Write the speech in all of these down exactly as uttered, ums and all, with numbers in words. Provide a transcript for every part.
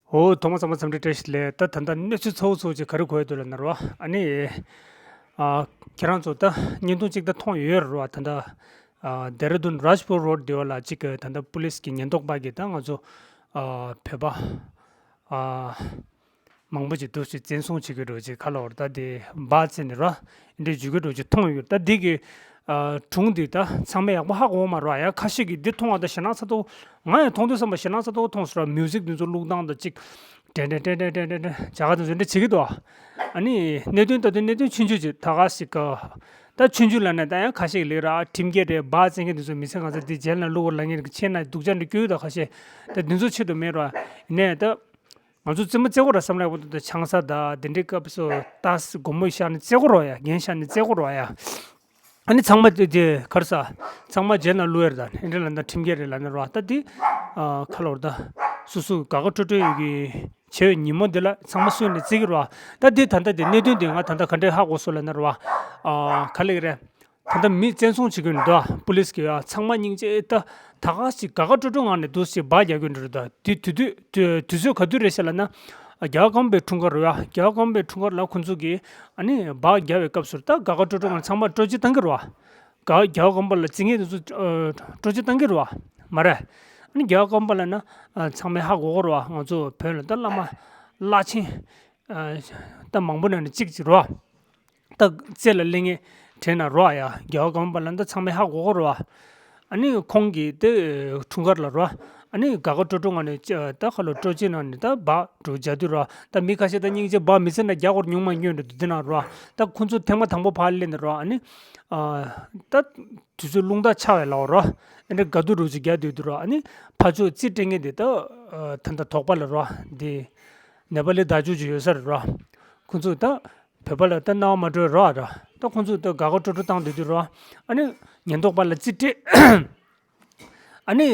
འོ། ཐོག་མ་ཚང་མ་འཚམས་འདྲི་བཀྲ་ཤིས་བདེ་ལེགས། ད་ད་ལྟ་གནས་ཚུལ་ཚ་བོ་ཚ་བོ་ཅིག་ག་རེ་གོ་ཡོད་འདུག་ལབ་ན་རོ། ཨ་ནི། ཨ། ཁྱེད་རང་ཚོ་ད་བརྙན་ཐུང་ཅིག་ད་མཐོང་ཡོད་རེད་རོ། ད་ལྟ། ཨ། ལྡེ་ར་ལྡུན་རཱཇ་པུར་རོཌ་དེ་བ་ལ་ཅིག་ད་ལྟ་པུ་ལིས་ཀྱི་ཉེན་རྟོག་པ་གིས་ད་ང་ཚོ། ཨ། བོད་པ། ཨ། མང་པོ་ཅིག་འདུག་སེ་བཙན་བཟུང་བྱེད་ཀྱི་འདུག་ཅིག་ཁ་ལོ་བར་ད་དེ་འབག་བཙལ་ནས་རོ། འདི་འཇུག་གི་འདུག་ཅིག་མཐོང་ཡོད། ད་འདི་གི། ཨ། སྒྲུང་འདི་ད་ཚང་མས་ཡག་པོ་ཧ་གོ་མ་རོ། ཡ། ཁ་ཤས་ཀྱིས་འདི་མཐོང་བ་ད་ཞེད་སྣང་ཚ་ཏོག་ང་ཡང་མཐོང་དུས་ཙམ་པ་ཞེད་སྣང་ཚ་ཏོག་མཐོང་སོང་ར། མིའུ་ཟིག་འདི་ཚོ་བླུགས་སྟངས་ད་ཅིག་ཏྲེན་ཏྲེན་ཏྲེན་ཏྲེན་ཏྲེན་ཏྲེན་བྱ་ག་དེ་ཚོ་འདི་བྱེད་ཀྱི་འདུག་ཨ་ནི་གནད་དོན་ད་དུང་གནད་དོན་ཆུང་ཆུང་ཅིག་ད་ག་ཞིག་ག་ད་ཆུང་ཆུང་ལབ་ན་ད་ཡང་ཁ་ཤས་ཀྱིས་ལབ་ར། ཁྲིམས་འགལ་རེད། འབག་བཙལ་མཁན་དེ་ཚོ་མི་ཚེ་གང་ཚ་འདི་རྗེས་ལ་བླུག་པ་ལབ་མཁན་རིགས་ཆེ་ན་སྡུག་ཅག་འདྲ་སྐྱོ་ཡོད། ད་ཁ་ཤས་ད་འདི་ཚོ་ཆེད་དུ་མེད་ར། ནས་ད་ང་ཚོ་རྩེད་མོ་རྩེ་གོ་ར་བསམ་ལ་ཡག་པོ་འདུག་ད་ཆང་ས་ད་དེ་འདྲའི་སྐབས་སུ་ད་སྒོར་མོ་བཞག་ནས་རྩེ་གོ་ར་ཡ། འགན་བཞག་ནས་རྩེ་གོ་ར་ཡ། ཨ་ནི་ཚང་མ་དེ་དེ་གར་ས་ཚང་མ་རྗེས་ལ་བླུག་ཡ་རེད། ད་ཨེ་འདྲ་ལབ་ན་ཁྲིམས་འགལ་རེད་ལབ་ན་ར། ད་དེ། ཨ། ཁ་ལོ་བར་ད་སུ་སུ་དགའ་དགའ་སྤྲོ་སྤྲོ་ཡོད་ཀྱི། བྱས་པའི་ཉིན་མོ་འདི་ལ་ཚང་མ་སུན་ནས་བརྩི་གི་རེད་བ། ད་འདི་ད་ལྟ་འདི་གནད་དོན་འདི་ང་ད་ལྟ་ག་འདྲས་ཧ་གོ་སོང་ལབ་ན་རེད་བ། ཨ། ག་ལེགས་རེད། ད་ལྟ་མི་བཙན་བཟུང་བྱེད་ཀྱི་འདུག་པུ་ལིས་ཀྱིས་ཡ། ཚང་མ་སྙིང་རྗེ་ད་ད་ག་ཞིག་དགའ་དགའ་སྤྲོ་སྤྲོ་ངང་ནས་འདུག་སེ་འབག་རྒྱག་གི་འདུག་རེད། ད་དུས་དུས་དུས་དུས་ཚོད་ག་དུས་རེད་ཤག་ལབ་ན། རྒྱལ་བ་ཀརྨ་པའི་འཁྲུངས་སྐར་རེད་བ། རྒྱལ་བ་ཀརྨ་པའི་འཁྲུངས་སྐར་ལ་ཁོང་ཚོ་གིས་ཨ་ནི་འབག་རྒྱག་པའི་སྐབས་སུ་ད་དགའ་དགའ་སྤྲོ་སྤྲོ་ངང་ཚང་མ་སྤྲོ་སྐྱིད་བཏང་གི་རེད་བ། རྒྱལ་བ་ཀརྨ་པ་ལ་བརྩི་མཁན་དེ་ཚོ་སྤྲོ་སྐྱིད་བཏང་གི་རེད་བ། མ་རེད། ཨ་ནི་རྒྱལ་བ་ཀརྨ་པ་ལབ་ན་ཚང་མས་ཧ་གོ་གི་རེད་བ། ང་ཚོ་བོད་ལ་ད་བླ་མ་བླ་ཆེན་ད་མང་པོ་ནང་ནས་གཅིག་ཅིག་རེད་བ། ད་རྩེ་ལ་སླེབས་མཁན་དྲན་ན་རེད་བ། ཡ། རྒྱལ་བ་ཀརྨ་པ་ལབ་ན་ད་ཚང་མས་ཧ་གོ་གི་རེད་བ། ཨ་ནི་ཁོང་གི་དེ་འཁྲུངས་སྐར་ལ་རེད་བ། ཨ་ནི་དགའ་དགའ་སྤྲོ་སྤྲོ་ངང་ནས་ད་ཁ་ལོ་སྤྲོ་སྐྱིད་ངང་ནས་ད་འབག་འགྲོ་རྒྱག་དུས་རེད་བ། ད་མི་ཁ་ཤས་ད་སྙིང་རྗེ་འབག་མི་ཚེ་ན་རྒྱག་དགོས་ཉུང་མ་ཉུང་འདྲ་འདུག་དེ་ན་རེད་བ། ད་ཁོང་ཚོ་ཐེངས་མ་དང་པོ་ཕར་སླེབས་ནས་རེད་བ། ཨ་ནི། ཨ། ད་དུས་ཚོད་རླུང་རྟ་ཆག་པའི་ལ་བ་རོ། ཨ་ནི་དགའ་སྡུག་རུ་ཅིག་རྒྱག་སྡོད་དུས་རོ། ཨ་ནི་ཕར་ཕྱོགས་རྩིས་སྤྲད་མཁན་དེ་ད་ད་ལྟ་དོགས་པ་ལ་རོ། འདི་ནེ་པ་ལི་བདག་ཅུ་ཅིག་ཡོད་ས་རེད་རོ། ཁོང་ཚོས་ད་བོད་པ་ལ་ད་སྣང་བ་མ་སྤྲོད་རོ། ར་ད་ཁོང་ཚོས་ད་དགའ་དགའ་སྤྲོ་སྤྲོ་བཏང་སྡོད་དུས་རོ། ཨ་ནི་ཉེན་རྟོག་པ་ལ་རྩིས་སྤྲད། ཨ་ནི་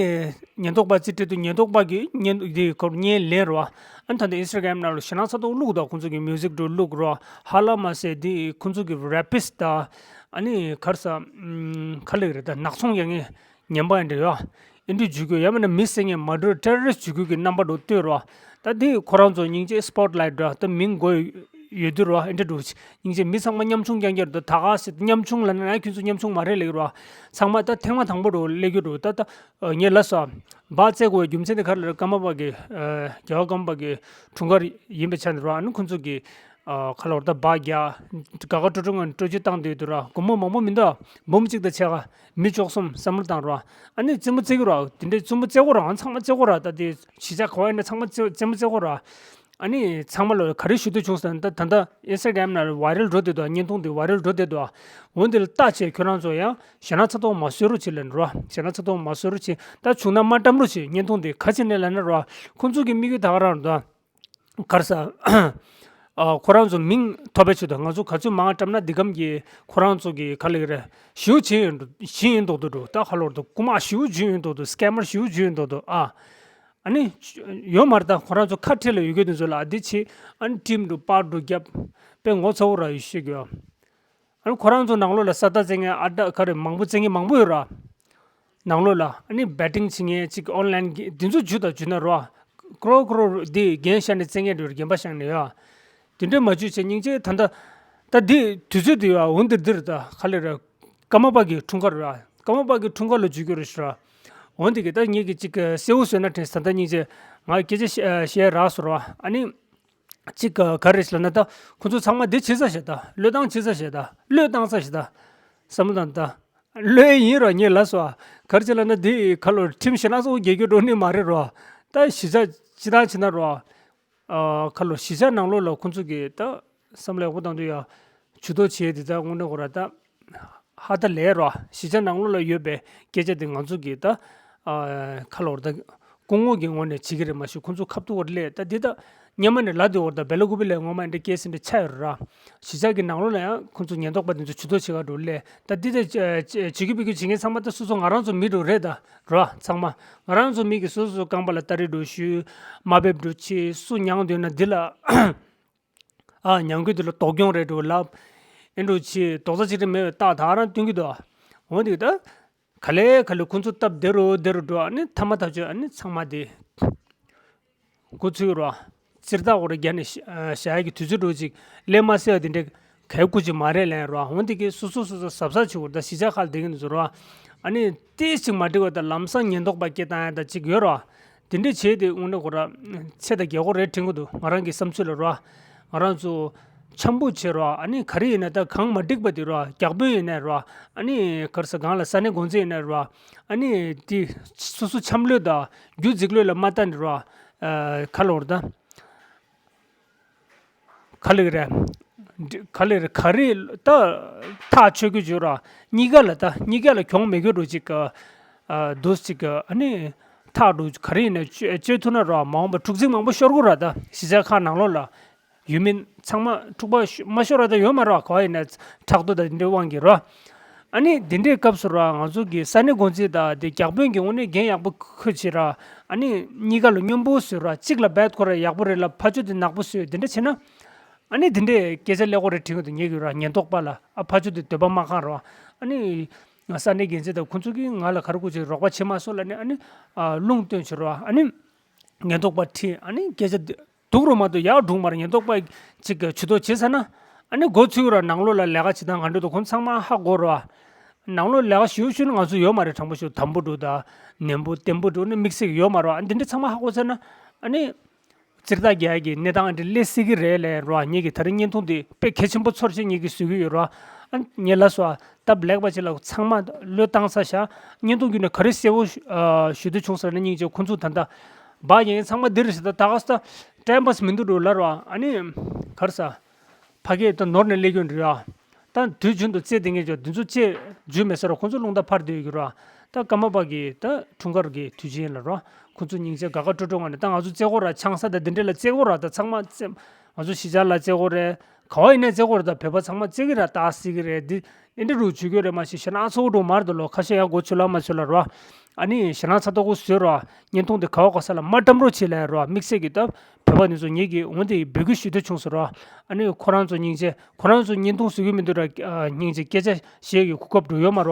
ཉེན་རྟོག་པ་རྩིས་སྤྲད་དུས་ཉེན་རྟོག་པ་གིས་བརྙན་འདི་སྐོར་བརྙན་ལེན་རོ། ཨ་ནི་ད་ལྟ་ཨིན་སི་ཊ་གྷ་རམ་ནང་ལ་ཞེད་སྣང་ཚ་ཏོག་བླུགས་འདུག་ཁོང་ཚོ་གི་མིའུ་ཟིག་འགྲོ་བླུགས་རོ། ཧ་ལམ་མ་ཟད་འདི་ཁོང་ཚོ་གི་རེ་པིས་ཊི་དང་། ཨ་ནི་ག་རེ་ཟ། ཨམ། ག་ལེགས་རེད། ད་ནག་ཚོང་རྒྱག་མཁན་ངན་པ་འདྲ་ཡོད། ཨེ་འདྲ་བརྗོད་དགོས། ཡང་མིན་ན་མི་བསད་མཁན་མར་ཌར་ཊེ་རོ་རི་སི་ཊི་བརྗོད་དགོས་ཀྱི་རྣམ་པ་འདྲ་བོ་སྟོན་རོ། ད་འདི་ཁོ་རང་ཚོ་སྙིང་རྗེ་སི་པོ་ཊི་ལའི་ཊི་འདྲ་ད་མིང་དགོས་ཡོད་དུས་རོ། ཨེ་འདྲ་འདྲ་བོ་ཅིག་སྙིང་རྗེ་མི་ཚང་མ་ཉམ་ཆུང་རྐྱང་རྐྱང་རེད། ད་ག་ཟེ་ཉམ་ཆུང་ལབ་ན་ཡང་ཁྱོད་ཚོ་ཉམ་ཆུང་མ་རེད་ལབ་ཀྱི་རོ། ཚང་མ་ད་ཐེངས་མ་དང་པོ་འདྲ་བོ་སླེབས་ཀྱི་འདུག་ད་ད་ངས་ལབ་སོང་། འབག་རྩེད་དགོས་པའི་རྒྱུ་མཚན་དེ་ག་རེ་རེད། ཀརྨ་པ་གི། ཨ། རྒྱལ་བ་ཀརྨ་པ་གི་འཁྲུངས་སྐར་ཡིན་པའི་ཆ་ནས་རོ། ཨ་ནི་ཁོང་ཚོ་གི། ཨ། ཁ་ལོ་བར་ད་འབག་རྒྱག་དགའ་དགའ་སྤྲོ་སྤྲོ་ངང་སྤྲོ་སྐྱིད་བཏང་སྡོད་དུས་ར། སྒོར་མོ་མང་པོ་མི་འདུག་འབུམ་གཅིག་དང་ཕྱེད་ཀ་མི་བཅུ་གསུམ་བསམ་བློ་བཏང་ར། ཨ་ནི་རྩེད་མོ་རྩེ་གི་ར། དེ་འདྲའི་རྩེད་མོ་རྩེ་གོ་ར། ང་ཚང་མ་རྩེ་གོ་ར། ད་དེ་གཞིས་ཆགས་ག་བ་ཡིན་ན་ཚང་མ་རྩེ་རྩེད་མོ་རྩེ་གོ་ར། ཨ་ནི་ཚང་མ་ལ་ག་རེ་ཞུ་འདོད་བྱུང་ཟེར་ན། ད་ད་ལྟ་ཨིན་སི་ཊ་གྷ་རམ་ནང་ཝའི་རལ་འགྲོ་བསྡད་འདུག་བརྙན་ཐུང་དེ་ཝའི་རལ་འགྲོ་བསྡད་འདུག་འོ་འདི་ལ་ལྟ་བྱས་ཁྱོད་རང་ཚོ་ཡང་ཞེད་སྣང་ཚ་ཏོག་མ་བཟོ་རོགས་བྱེད་ལབ་ནི་ར། ཞེད་སྣང་ཚ་ཏོག་མ་བཟོ་རོགས་བྱེད། ད་བྱུང་ན་མ་བཀྲམ་རོགས་བྱེད། བརྙན་ཐུང་དེ་ག་ཅི་ནས་ལབ་ན་ར། ཁོང་ཚོ་གི་དམིགས་ཡུལ་ད་ག་རང་རེད་འདུག་ག་རེ་ཟ། ཨ། ཁོ་རང་ཚོ་མིང་ཐོབ་པའི་ཆེད་དུ། ང་ཚོ་ག་ཚོད་མང་བཀྲམ་ན་འདི་གམ་གྱི་ཁོ་རང་ཚོ་གི་ག་ལེགས་རེད། ཞེ་པོ་བྱེད་ཡོད་འགྲོ། ཞེ་ཡིན་མདོག་འདུག་འགྲོ། ད་ཁ་ལོར་དུ་རྐུ་མ་ཞེ་པོ་བྱེད་ཡོད་མདོག་འདུག་སི་ཀེ་མར་ཞེ་པོ་བྱེད་ཡོད་མདོག་འདུག་ཨ། ཨ་ནི་ཡོད་མ་རེད། ད་ཁོ་རང་ཚོ་ཁ་བྲལ་ལ་ཡོད་མཁན་དེ་ཚོ་ལ་འདི་བྱེད། ཨ་ནི་ཊིམ་འགྲོ་པར་འགྲོ་རྒྱབ། དཔེ་ངོ་ཚ་བོ་ར་ཡོད་ཤེས་གི། ཨ་ནི་ཁོ་རང་ཚོ་ནང་ལོགས་ལ་ས་ད་རྩེད་མཁན་ཨ་ད་ག་རེ་མང་པོ་རྩེད་མཁན་མང་པོ་ཡོད་ར། ནང་ལོགས་ལ་ཨ་ནི་བེ་ཊིང་བྱེད་མཁན་ཅིག་ཨོན་ལན་གི་འདི་ཚོ་ཇུས་དང་ཇུས་ན་རོ། ཀོ་རོ་ཀོ་རོ་འདི་རྒན་བཞག་ནས་རྩེད་མཁན་འདྲ་རྒན་པ་བཞག་ནས་ཡོད། དེ་འདྲ་མ་ཇུས་བྱས་སྙིང་རྗེ་ད་ལྟ། ད་འདི་དུས་ཚོད་འདི་ཡོད། འོན་ཏེ་འདིར་ད་ག་ལེ་ར། ཀརྨ་པ་གི་འཁྲུངས་སྐར་ར། ཀརྨ་པ་གི་འཁྲུངས་སྐར་ལ་ཇུས་ཀྱི་རེད་ཤི་ར། འོན་ཏེ་གི་ད་ངེད་ཀྱི་ཅིག་གསལ་བོ་བཟོས་ན་དྲན་ས། ད་སྙིང་རྗེ་ང་སྐད་ཆ་བཤད་བཤད་རག་སོང་ར། ཨ་ནི། གཅིག་ག་ག་རེ་ཞིག་ལབ་ན། ད་ཁོ་ཚོ་ཚང་མ་འདི་བྱེད་ས་ཞིག་ད་བློས་བཏང་བྱེད་ས་ཞིག་ད་བློས་བཏང་ས་ཞིག་ད་བསམ་བློ་བཏང་། ད་བློས་ཡིན་རོགས་ངས་ལབ་སོང་། ག་རེ་བྱེད་ལབ་ན་འདི་ཁ་ལོ་ཁྲིམས་ཞེ་ན་སོགས་རྒྱལ་རྒྱུ་འགྲོ་ནི་མ་རེད་རོགས། ད་གཞིས་ཆགས་སྤྱི་བཏང་བྱེད་ན་རོགས། ཨ། ཁ་ལོ་གཞིས་ཆགས་ནང་ལོགས་ལ་ཁོ་ཚོ་གིས་ད་བསམ་བློ་ཡག་པོ་བཏང་དུས་ཡ། ཇུས་གཏོགས་བྱས་དེ་ད་དངོས་གནས་ཁོ་ར་ད། ཧ་ད་ལས་རོ། གཞིས་ཆགས་ནང་ལོགས་ལ་ཡོད་པའི་སྐད་ཆ་དེ་ང་ཚོ་གིས་ད། ཨ། ཁ་ལོར་ད་སྐུ་ངོ་གི་ངོས་ནས་བྱེད་ཀྱི་རེད་མ་གཞི་ཁོང་ཚོ་ཁ་ཐུག་བར་སླེབས། ད་འདི་ད་སྔོན་མ་ནས་ལབ་དེ་བར་ད་སྦེ་ལ་ཀུ་པི་ལས་ངོ་མ་འདྲ་སྐྱེས་ཟིན་འདྲ་ཆགས་ཡོད་ར། གཞིས་ཆགས་ཀྱི་ནང་ལོགས་ལ་ཡང་ཁོང་ཚོ་ཉེན་རྟོག་པ་དེ་ཚོ་ཇུས་གཏོགས་བྱེད་ག་འགྲོ་སླེབས། ད་འདི་ད་བྱེད་ཀྱི་བྱེད་ཀྱི་བྱེད་ཀྱི་ཚང་མ་ད་སོ་སོ་ང་རང་ཚོ་མི་འགྲོ་རེད་ད་ར། ཚང་མ་ང་རང་ཚོ་མི་གི་སོ་སོ་རྐང་པ་ལ་སྟ་རེ་འགྲོ་ཞུ། མ་ཕེབས་འགྲོ་ཆེ་སུ་མྱངས་འདོད་ན་འདི་ལ། ཨ། ཉང་རྒྱུད་དེ་ལ་དོགས་སྐྱོང་རེད་འགྲོ་ལབ། ཨེ་འགྲོ་ཆེ་རྡོག་རྩ་གཅིག་སྒྲིལ་མེད་པའི་རྟགས་ད་རང་སྟོན་གྱི་འདུག་འོ་འདི་ད། ག་ལེ་ག་ལེ་ཁོང་ཚོ་སྟབས་བདེ་རུ་བདེ་རུ་འགྲོ། ཨ་ནི་ཐ་མ་ཐག་ཆོད་ཨ་ནི་ཚང་མ་དེ། འགོ་ཚུགས་རོ། སྤྱིར་བཏང་འོ་རེ་རྒྱ་ནས་བཞག་ཡ་གི་དུས་ཚོད་འགྲོ་ཅིག་ལས་མ་སེ་བ་དེ་འདྲས་གལ་དགོས་ཅིག་མ་རེད་ལན་རོ། འོན་དེ་གི་སོ་སོ་སོ་སོ་གཟབ་གཟབ་བྱེད་དགོས་རེད། ད་གཞིས་ཆགས་ཁག་ལ་བསྡད་མཁན་དེ་ཚོ་རོ། ཨ་ནི་ཏིས་ཅིག་མ་འགྲིག་པ་དང་ལམ་སང་ཉེན་རྟོག་པ་སྐད་བཏང་ཡ་ད་ཅིག་ཡོད་རོ། དེ་འདྲས་བྱས་ཏེ་དངོས་གནས་ཁོ་ར་ཚེ་དང་རྒྱལ་སྒོ་རེད་དྲན་གི་འདུག་ང་རང་གི་བསམ་ཚུལ་ལ་རོ། ང་རང་ཚོ་འཆམ་པོ་བྱེད་རོ། ཨ་ནི་ག་རེ་ཡིན་ན་ད་གང་མ་འགྲིག་པ་དེ་རོ། བརྒྱ་དཔོན་ཡིན་ན་རོ། ཨ་ནི་ག་རེ་ཟ་གང་ལ་ས་གནས་འགོ་འཛིན་ཡིན་ན་རོ། ཨ་ནི་དེ་སོ་སོ་འཆམ་ལོས་དང་རྒྱུ་རྫིག་ལོས་ལ་མ་ལྟ་ནས་རོ། ཨ་ག་ལོར་ད། ག་ལེགས་རེད། ག་ལེགས་རེད། ག་རེ་ད་ཐག་ཆོད་ཀྱི་བརྗོད་ར། གཉིས་ཀ་ལ་ད་གཉིས་ཀ་ལ་གྱོང་མེད་གི་འགྲོ་ཅིག་ཨ་འདུག་ཅིག་ཨ་ནི་ཐག་འགྲོ་ག་རེ་ཡིན་ན་གཅོད་གཅོད་ཐུབ་ན་ར། མ་འོངས་པ་འཁྲུག་འཛིང་མང་པོ་ཤོར་གི་ར། ད་གཞིས་ཆགས་ཁག་ནང་ལོགས་ལ་ཡུལ་མི་ཚང་མ་འཁྲུག་པ་ཤོ་མ་ཤོར་ར་ད་ཡོད་མ་ར། ག་བ་ཡིན་ན་ཕྲག་དོག་དང་འདི་འདྲའི་དབང་གིས་ར། ཨ་ནི་འདི་འདྲའི་སྐབས་སུ་ར་ང་ཚོ་གི་ས་གནས་འགོ་འཛིན་དང་དེ་བརྒྱ་དཔོན་གྱི་དངོས་གནས་འགན་ཡག་པོ་འཁུར་བྱེད་ར། ཨ་ནི་གཉིས་ཀ་ལ་སྙོམས་པོ་བཟོས་ར། གཅིག་ལ་རྦད་ཁོ་ར་ཡག་པོ་རེད་ལ་ཕར་ཕྱོགས་དེ་ནག་པོ་བཟོས། དེ་འདྲ་བྱེད་ན་ཨ་ནི་འདི་འདྲའི་སྐད་ཆ་ཀླད་ཀོར་རེ་དྲན་གི་འདུག་ངེད་ཀྱི་ར་ཉེན་རྟོག་པ་ལ། ཨ་ཕར་ཕྱོགས་དེ་འདོད་པ་མ་ཁེངས་ར། ཨ་ནི་ས་གནས་འགན་འཛིན་དང་ཁོ་ཚོ་གིས་ང་ལ་ག་རེ་དགོས་ཅིག་རོགས་པ་བྱེད་མ་སོང་ལབ་ནས། ཨ་ནི་ཨ་རླུང་བཏོན་བྱེད་ར། ཨ་ནི་ཉེན་རྟོག་པ་ཁྲིད། ཨ་ནི་སྐད་ཆ་འདི་སྡུག་རུ་མ་གཏོགས་ཡག་སྒྲུང་མ་རེད། ཉེན་རྟོག་པ་ཅིག་གིས་ཇུས་གཏོགས་བྱེད་ཚར་ན་ཨ་ནི་འགོ་ཚུགས་ར། ནང་ལོགས་ལ་ལས་ཀ་བྱེད་སྟངས་ག་འདྲ་འདུག་ཁོང་ཚང་མ་ཧ་གོ་ར། ནང་ལོགས་ལས་ཀ་ཞུ་ཞུ་ན་ང་ཚོ་ཡོད་མ་རེད། དྲང་པོ་ཞུ་དམ་པོ་འདུག་ད་ནན་པོ་བརྟན་པོ་འདུག་ནི་དམིགས་བསལ་གྱི་ཡོད་མ་རེད། ཨ་འདི་འདྲ་ཚང་མ་ཧ་གོ་ཚར་ན་ཨ་ནི་སྤྱིར་བཏང་རྒྱ་གི་གནས་སྟངས་འདི་སླེབས་སྲིད་ཀྱི་རེད་ལབ་ར། ངེད་ཀྱི་ད་རིང་བརྙན་ཐུང་འདི་དཔེ་གལ་ཆེན་པོ་ཚོར་བྱས་ངེད་ཀྱིས་བཟོ་གི་ཡོད་ར། ཨ་ངས་ལབ་སོང་། སྟབས་ལེགས་པ་ཅིག་ལ་ཚང་མ་བློས་བཏང་ཚར་བཞག་བརྙན་ཐུང་བརྒྱུད་ནས་ག་རེ་གསལ་པོ་ཞུ་ཨ་ཞུ་འདོད་བྱུང་ཟེར་ན། སྙིང་རྗེ། ཁོང་ཚོ་ད་ལྟ་སྦག་ཡན་ཚང་མ་འདིར་ཞིག་ད་ད་ག་ས་ཊའིམ་པཱས་མི་འདུག་འགྲོ་ལབ་ར། ཨ་ནི་ག་རེ་ཟ། ཕ་གིར་ད་ནོར་ནས་སླེབས་རྒྱུ་འདྲ་ཡ། ད་དུས་རྒྱུན་དུ་རྩེད་དེ་ངས་ཅོ་འདི་ཚོ་རྩེད་རྒྱུ་མེད་ས་ར། ཁོང་ཚོ་རླུང་རྟ་ཕར་སྡོད་ཀྱི་ར། ད་ཀརྨ་པ་གི་ད་འཁྲུངས་སྐར་གྱི་དུས་ཆེན་ལ་ར། ཁོང་ཚོ་སྙིང་རྗེ་དགའ་དགའ་སྤྲོ་སྤྲོ་ངང་ནས། ད་ང་ཚོ་རྩེད་གོ་ར། ཆང་ས་དང་འདི་འདྲ་ལ་རྩེད་གོ་ར། ད་ཚང་མ་རྩེད། ང་ཚོ་གཞིས་ཆགས་ལ་རྩེད་གོ་རེད། ག་བ་ཡིན་ནའི་རྩེད་གོ་ར། ད་བོད་པ་ཚང་མ་རྩེད་ཀྱི་ར། ད་སྲིད་ཀྱི་རེད། འདི་འདི་འདྲ་རུ་བྱེད་རྒྱུ་རེད། མ་གཞི་ཞེད་སྣང་ཚ་བོ་འགྲོ་མ་རེད་ད་ལོ། ཁ་ཤས་ཡང་མགོ་ཚོས་ལ་མ་ཚོས་ལ་ར། ཨ་ནི་ཞེད་སྣང་ཚ་ཏོག་ཏོག་བཟོས་ར། བརྙན་ཐུང་དེ་ག་བ་ག་ས་ལ་མ་བཀྲམ་རོགས་བྱེད་ལབ་ར། དམིགས་བསལ་གྱི་ད་བོད་པ་འདི་ཚོ་ངེད་ཀྱིས་འོན་ཏེ་འབོད་སྐུལ་ཞུ་འདོད་བྱུང་སོང་ར། ཨ་ནི་ཁོ་རང་ཚོ་སྙིང་རྗེ། ཁོ་རང་ཚོ་བརྙན་ཐུང་བཟོ་གི་མི་འདུག་ར། ཨ་སྙིང་རྗེ། སྐད་ཆ་བཤད་ཀྱི་གོ་སྐབས་འགྲོ་ཡོད་མ་ར།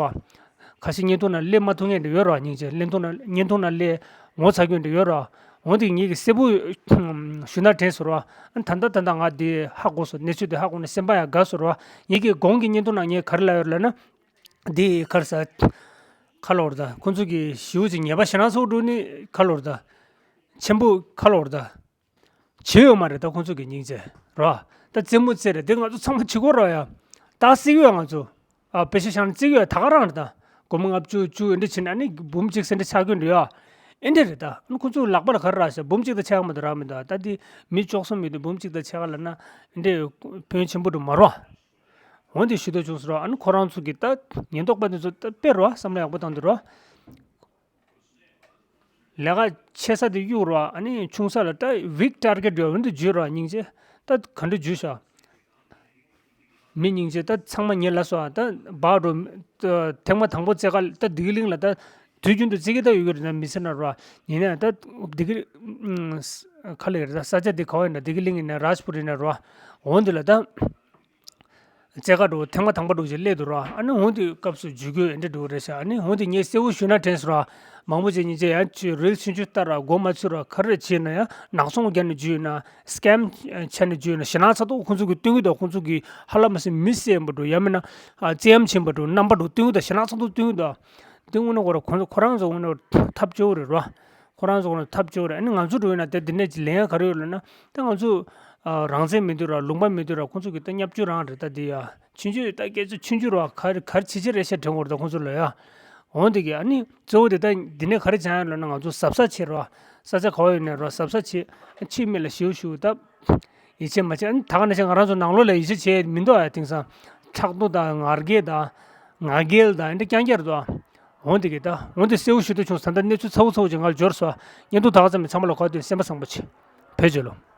ཁ་ཤས་བརྙན་ཐུང་ནང་སླེབས་མ་ཐུབ་མཁན་འདྲ་ཡོད་ར། སྙིང་རྗེ། བརྙན་ཐུང་ནང་བརྙན་ཐུང་ནང་སླེབས་ངོ་ཚ་རྒྱུ་འདྲ་ཡོད་ར། འོན་ཏེ་ངེད་ཀྱིས་གསལ་པོ་ཞུ་ན་དྲན་སོང་ར། ཨ་ད་ལྟ་ད་ལྟ་ང་འདི་ཧ་གོ་སོང་། གནས་ཚུལ་འདི་ཧ་གོ་ནས་སེམས་པ་ཡང་དགའ་སོང་ར། ངེད་ཀྱིས་གོང་གི་བརྙན་ཐུང་ནང་ངས་ག་རེ་ལབ་ཡོད་ལབ་ན། འདི་ག་རེ་ཟ། ག་ལོར་ད། ཁོང་ཚོ་གི་ཞེ་པོ་ཅིག་ཉེས་པ་ཞེད་སྣང་ཚ་བོ་འགྲོ་ནི་ག་ལོར་ད། ཆེན་པོ་ག་ལོར་ད། བྱེད་ཡོད་མ་རེད་ད་ཁོང་ཚོ་གི། སྙིང་རྗེ་ར། ད་རྩེད་མོ་རྩེད་རེད་དེ་ང་ཚོ་ཚང་མ་བྱེད་དགོས་ར་ཡ། ད་སྲིད་ཡོད་ང་ཚོ། ཨ་དཔེ་ཆ་བཞག་ན་རྩེད་ཡོད་ད་ག་རང་རེད་ད། སྒོར་མོ་ལྔ་བཅུ་བཅུ་འདི་འདྲ་བྱིན་ཨ་ནི་འབུམ་གཅིག་ཟེར་འདྲ་ཆགས་ཀྱི་འདུག་ཡ། ཨེ་འདྲ་རེད་ད། ཨ་ནི་ཁོང་ཚོ་ལག་པ་ལ་ག་རེ་རག་ཤག་འབུམ་གཅིག་ད་ཆགས་མ་འདུག་རག་མི་འདུག་ད་འདི་མི་བཅུ་གསུམ་མི་འདུག་འབུམ་གཅིག་ད་ཆགས་ལབ་ན་ཨེ་འདྲ་ཕོན་ཆེན་པོ་འདུག་མ་རོ། འོན་ཏེ་ཞུ་འདོད་བྱུང་སོང་ར། ཨ་ནི་ཁོ་རང་ཚོ་གི་ད་ཉེན་རྟོག་པ་འདི་ཚོ་ད་དཔེ་རོ་བསམ་བློ་ཡག་པོ་བཏང་འདུག་ར། ལས་ཀ་ཆེ་ས་དེ་གཡུག་རོགས། ཨ་ནི་ཆུང་ས་ལ་ད་weak target ཡོད་འདི་འཇུས་རོགས། སྙིང་རྗེ། ད་ག་འདྲ་འཇུས་ཤག་མི་སྙིང་རྗེ། ད་ཚང་མ་ཉེ་ལ་སོ། ད་སྦག་འགྲོ། ཐེངས་མ་དང་པོ་རྩེད་ག་ད་བདེ་སྐྱིད་གླིང་ལ་ད་དུས་རྒྱུན་དུ་རྩེད་ཀྱི་ད་ཡོད་གི་རེད་ན་མི་ཚེ་ན་རོ། ཡིན་ན་ད་བདེ་སྐྱིད་ག་ལ་ཡོད་རེད། ད་ས་ཆ་དེ་ག་བ་ཡིན་ན་བདེ་སྐྱིད་གླིང་ཡིན་ན་རཱཇ་པུར་ཡིན་ན་རོ། འོ་འདི་ལ་ད། རྩེད་གར་འགྲོ་ཐེངས་མ་དང་པོ་འགྲོ་ཞིག་སླེབས་འདུག་ར། ཨ་ནི་འོང་དུས་སྐབས་སུ་འཇུ་དགོས་འདྲ་འགྲོ་རེད་ཤག་ཨ་ནི་འོང་དུས་ངས་གསལ་པོ་ཞུས་ན་དྲན་སོང་ར། མང་པོ་ཅིག་ཉིན་བྱེད་ཡང་ཅིག་རིལ་ཆུང་ཆུང་ལྟ་ར་མགོ་མ་ཚོས་ར། ག་རེ་བྱས་ན་ཡང་ནག་ཚོང་རྒྱབ་ནས་འཇུས་ཡོད་ན་སི་ཀེམ་བྱས་ནས་འཇུས་ཡོད་ན་ཞེད་སྣང་ཚ་ཏོག་ཁོང་ཚོ་གིས་སྟོན་གི་འདུག་ཁོང་ཚོ་གིས་ཧ་ལམ་སེ་མི་བསད་པ་འགྲོ་ཡང་མིན་ན་ཨ་རྩེད་ཡམ་བྱིན་པ་འགྲོ་རྣམ་པ་འགྲོ་སྟོན་གི་འདུག་ཞེད་སྣང་ཚ་ཏོག་སྟོན་གི་འདུག་དེ་དངོས་གནས་ཁོ་ར་ཁོང་ཚོ་ཁོ་རང་ཚོ་དངོས་གནས་ཐབས་སྐྱོ་བོ་རེད་ར། ཁོ་རང་ཚོ་ཁོ་རང་ཐབས་སྐྱོ་རེད། ཨ་ནི་ང་ཚོ་འགྲོ་ཡོད་ན་དེ་འདི་ནས་ལན་ག་རེ་ཡོད་ལབ་ན། ད་ང་ཚོ་ཨ་རང་བཙན་མི་འདུག་ར། ལུང་པ་མི་འདུག་ར། ཁོང་ཚོ་གི་ད་བརྙས་བཅོས་རང་རེད། ད་འདི་ཡ་ཆུང་ཆུང་ད་སྐད་ཆ་ཆུང་ཆུང་ར་ག་རེ་ག་རེ་བྱེད་བྱེད་རེད་ཤག་དྲན་གོ་རེད། ད་ཁོང་ཚོ་ལ་ཡ་འོ་འདི་གི་ཨ་ནི་གཙོ་བོ་དེ་ད་འདི་ནས་ག་རེ་སྦྱང་ཡ་ལབ་ན་ང་ཚོ་གཟབ་གཟབ་བྱེད་ར། ས་ཆ་ག་བ་ཡོད་ནས་ར་གཟབ་གཟབ་བྱེད། ཕྱི་མི་ལ་ཞེ་པོ་ཞེ་པོ་ད། ཡིད་ཆེས་མ་བྱེད། ཨ་ནི་ད་ག་ནང་བཞིན་ང་རང་ཚོ་ནང་ལོགས་ལ་ཡིད་ཆེས་བྱེད་མི་འདུག་ཨ་དེང་སང་ཕྲག་དོག་དང་ང་རྒྱལ་དང་ང་རྒྱལ་དང་ཨེ་འདྲ་རྐྱང་རྐྱང་རེད་དོ། འོན་ཏེ་གི་ད་འོན་ཏེ་གསལ་པོ་ཞུ་འདོད་བྱུང་། ད་ལྟ་གནས་ཚུལ་ཚ་བོ་ཚ་བོ་ཅིག་ང་ལ་འབྱོར་སོང་། བརྙན་ཐུང་ད་ག་ཙམ་ནས་ཚང་མ་ལ་གོ་བདེ་སེམས་པ་བཟང་པོ་བྱེད། བོད་རྒྱལ་ལོ།